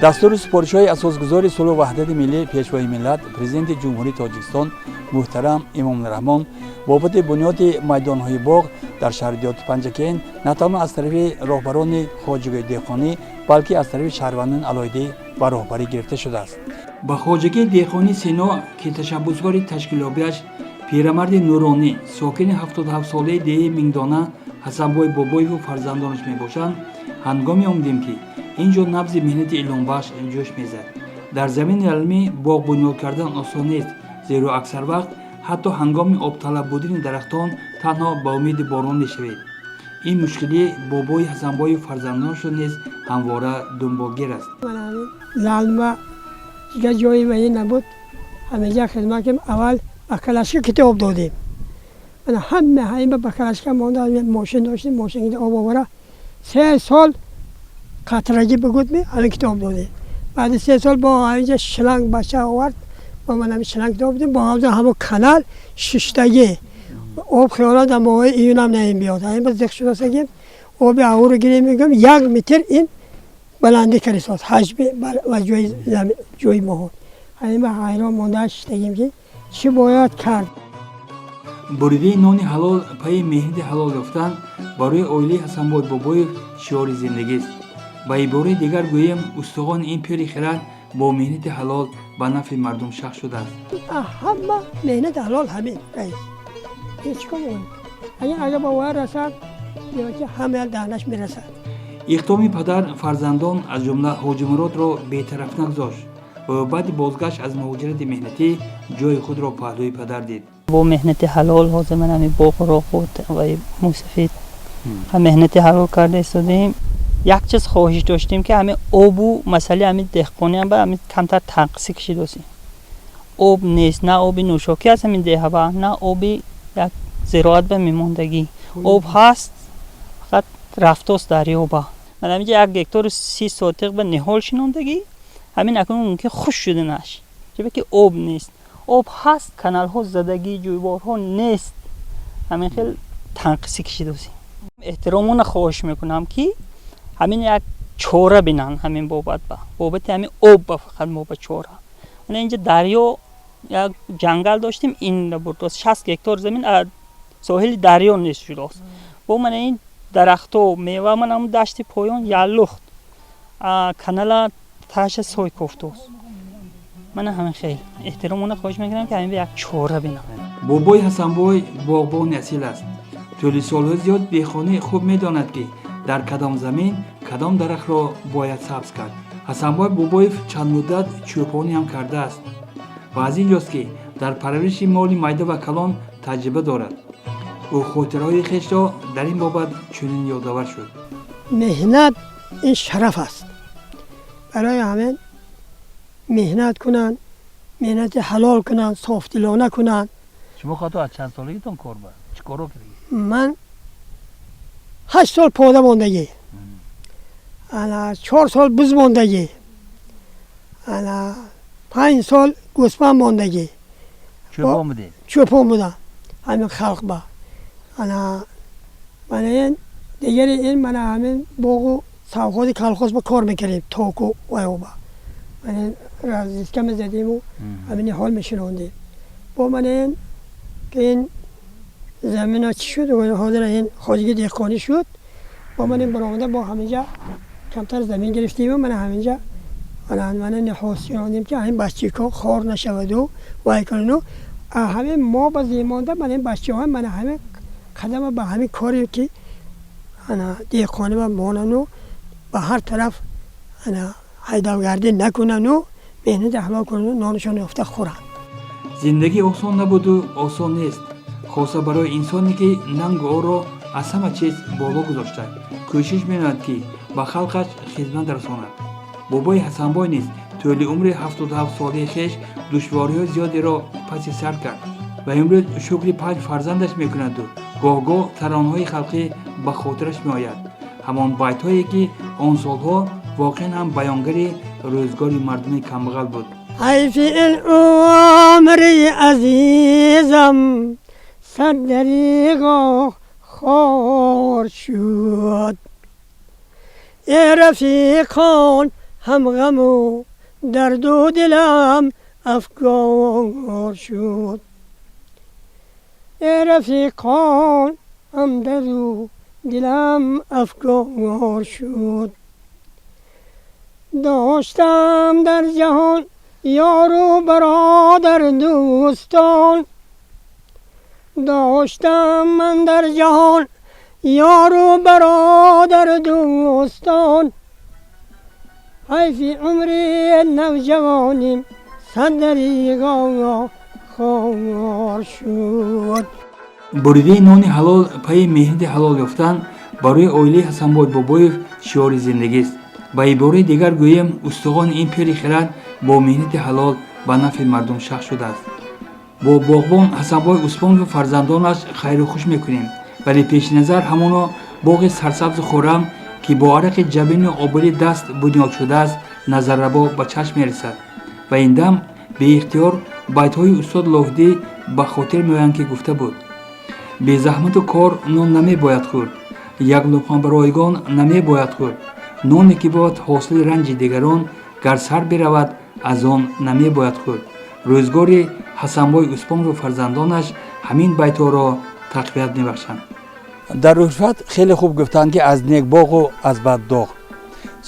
Дастуру супоришҳои асосгузори сулҳу ваҳдати миллӣ, Пешвои миллат, Президенти Ҷумҳурии Тоҷикистон муҳтарам Эмомалӣ Раҳмон бобати бунёди майдонҳои боғ дар шаҳри деҳоти Панҷакент на танҳо аз тарафи роҳбарони хоҷагии деҳқонӣ, балки аз тарафи шаҳрвандони алоҳидӣ ба роҳбарӣ гирифта шудааст. Ба хоҷагии деҳқонии Сино, ки ташаббускори ташкилёбиаш пирамарди нуронӣ, сокини 77-солаи деҳаи Мингдона Ҳасанбой Бобоеву фарзандонаш мебошанд, ҳангоме омадем, ки ин ҷо набзи меҳнати илҳомбахш ҷӯш мезад. Дар замини лалмӣ боғ бунёд кардан осон нест, зеро аксар вақт ҳатто ҳангоми обталаб будани дарахтон танҳо ба умеди борон мешавед. Ин мушкилӣ бобои Ҳасанбою фарзандонашро низ ҳамвора дунболгир аст. Лалма дигар ҷои ва ин набуд, ҳамеҷа хидмат кардем. Аввал ба калашка китоб додем, ҳама ҳама ба калашка монда. Мошин доштем, мошин об овара 3 сол қатрагӣ бигуд, ми ҳамин китоб додем. Баъди 3 сол бо ҳаминҷа шланг бача овард, бо ман ҳамин шланг китоб додем. Бо ҳамза ҳамон канал шиштагӣ об хиёлат дар моҳои июнам наим биёд. Ҳамин ба зиқ шудасагим, оби авуру гирем, мегӯям, 1 метр ин баландӣ карисоз ҳаҷми ва ҷои моҳо. Ҳамин ба ҳайрон монда шиштагим, ки чӣ бояд кард. Буридаи нони ҳалол, пайи меҳнати ҳалол ёфтан барои оилаи Ҳасанбой Бобоев шиори зиндагист. Ба ибораи дигар гӯем, устухони ин пири хирад бо меҳнати ҳалол ба нафъи мардум шах шудааст. Ҳама меҳнати ҳалол ҳамин, раис, ин чӣ кор мекунем? Агар ба вай расад, ки ҳама даҳнаш мерасад. Иқдоми падар фарзандон, аз ҷумла Ҳоҷимуродро бетараф нагузошт ва баъди бозгашт аз муҳоҷирати меҳнатӣ ҷои худро паҳлӯи падар дид. Бо меҳнати ҳалол ҳозир ман ҳамин боғро худ ва мусафид меҳнати ҳалол карда истодаем. Як чиз хоҳиш доштем, ки ҳамин обу масъалаи ҳамин деҳқониам ба ҳамин камтар танқисӣ кашидосем. Об нест, на оби нӯшокӣ аз ҳамин деҳава, на оби як зироат ба мемондагӣ. Об ҳаст, фақат рафтост дарёба. Ман ҳаминҷа 1 гектару 30 сотиқ ба ниҳол шинондагӣ, ҳамин акнун мумкин хушк шуданаш, чунки ки об нест. Об ҳаст, каналҳо задагӣ, ҷӯйборҳо нест. Ҳамин хел танқисӣ кашидосем. Эҳтиромона хоҳиш мекунам, ки ҳамин як чора бинанд ҳамин бобат, ба бобати ҳамин об, ба фақат мо ба чора. Мана инҷа дарё, як ҷангал доштем, ин бурдост, 60 гектар замин соҳили дарё нест шудааст. Бо мана ин дарахто, мева, мана ҳамун дашти поён яллухт, канала таша сой кофтост. Мана ҳамин хел эҳтиромона хоҳиш мекунам, ки ҳамин як чора бинам. Бобои Ҳасанбой боғбони асил аст. Тӯли солҳои зиёд деҳқонӣ хуб медонад, ки дар кадом замин кадом дарахтро бояд сабз кард. Ҳасанбой Бобоев чанд муддат чӯпонӣ ҳам кардааст ва аз ин ҷост, ки дар парвариши моли майда ва калон таҷриба дорад. Ӯ хотираҳои хешро дар ин бобат чунин ёдовар шуд. Меҳнат ин шараф аст. Барои ҳамин меҳнат кунанд, меҳнати ҳалол кунанд, софдилона кунанд. Шумо хато аз чанд солагитон кор ба чӣ коро кардед? Ман 8 сол пода мондагӣ, ана 4 сол буз мондагӣ, ана 5 сол гӯспанд мондагӣ. Чӯпон будед? Чӯпон будам ҳамин халқ ба. Ана мана ин дигари ин мана ҳамин боғу совхози колхоз ба кор мекардем, току ваёба мана разлиска мезадиму ҳамин ҳол мешинондем. Бо мана ин ки ин замина чӣ шуд, ҳозир ин хоҷагии деҳқонӣ шуд, бо ман ин баромада, бо ҳаминҷа камтар замин гирифтиму мана ҳаминҷа мана ниҳол шинондем, ки ҳамин бачако хор нашаваду вай кунану ҳамин мо ба зимонда. Мана ин бачаҳо мана ҳамин қадама ба ҳамин коре ки ана деҳқонӣ ба монану ба ҳар тараф ана ҳайдавгардӣ накунану меҳнати ҳалол кунану нонашон ёфта хӯранд. Зиндагӣ осон набуду осон нест, хоса барои инсоне, ки нангу орро аз ҳама чиз боло гузошта, кӯшиш менамояд, ки ба халқаш хизмат расонад. Бобои Ҳасанбой низ тӯли умри 77-солаи хеш душвориҳои зиёдеро Паси сар кард ва имрӯз шукри панҷ фарзандаш мекунаду гоҳ-гоҳ таронаҳои халқӣ ба хотираш меояд, ҳамон байтҳое, ки он солҳо воқеан ҳам баёнгари рӯзгори мардуми камбағал буд. Ҳайфи ин умри азизам сад дариғо хор шуд. Э рафиқон, ҳам ғаму дарду дилам афгор шуд. Э рафиқон, ҳам дарду дилам афгор шуд. Доштам дар ҷаҳон ёру бародар, дӯстон. Доштам ман дар ҷаҳон ёру бародар, дӯстон. Ҳайфи умри навҷавоним сад дариғо хор шуд. Буридаи нони ҳалол, пайи меҳнати ҳалол ёфтан барои оилаи Ҳасанбой Бобоев шиори зиндагист. Ба ибораи дигар гӯем, устухони ин пири хирад бо меҳнати ҳалол ба нафъи мардум шах шудааст. Бо боғбон Ҳасанбой Усмонову фарзандонаш хайру хуш мекунем, вале пеши назар ҳамоно боғи сарсабзу хуррам, ки бо арақи ҷабину обили даст бунёд шудааст, назаррабо ба чашм мерасад ва ин дам беихтиёр байтҳои устод Лоҳутӣ ба хотир меоянд, ки гуфта буд: «Безаҳмату кор нон намебояд хӯрд, як луқма ба ройгон намебояд хӯрд. Ноне ки бовад ҳосили ранҷи дигарон, гар сар биравад, аз он намебояд хӯрд». Рӯзгори Ҳасанбой Усмонову фарзандонаш ҳамин байтҳоро тақвият мебахшанд. Дар рӯшват хеле хуб гуфтанд, ки аз нек боғу аз бад доғ.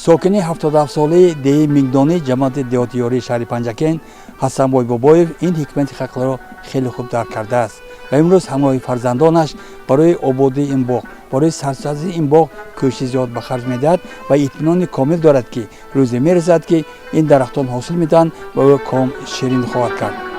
Сокини 77-солаи деҳи Мингдонӣ, ҷамоати деҳоти Ёрии шаҳри Панҷакент Ҳасанбой Бобоев ин ҳикмати халқро хеле хуб дарк кардааст ва имрӯз ҳамроҳи фарзандонаш барои ободии ин боғ, барои сарсабзии ин боғ кӯшиши зиёд ба харҷ медиҳад ва итминони комил дорад, ки рӯзе мерасад, ки ин дарахтон ҳосил медиҳанд ва ӯ ком ширин хоҳад кард.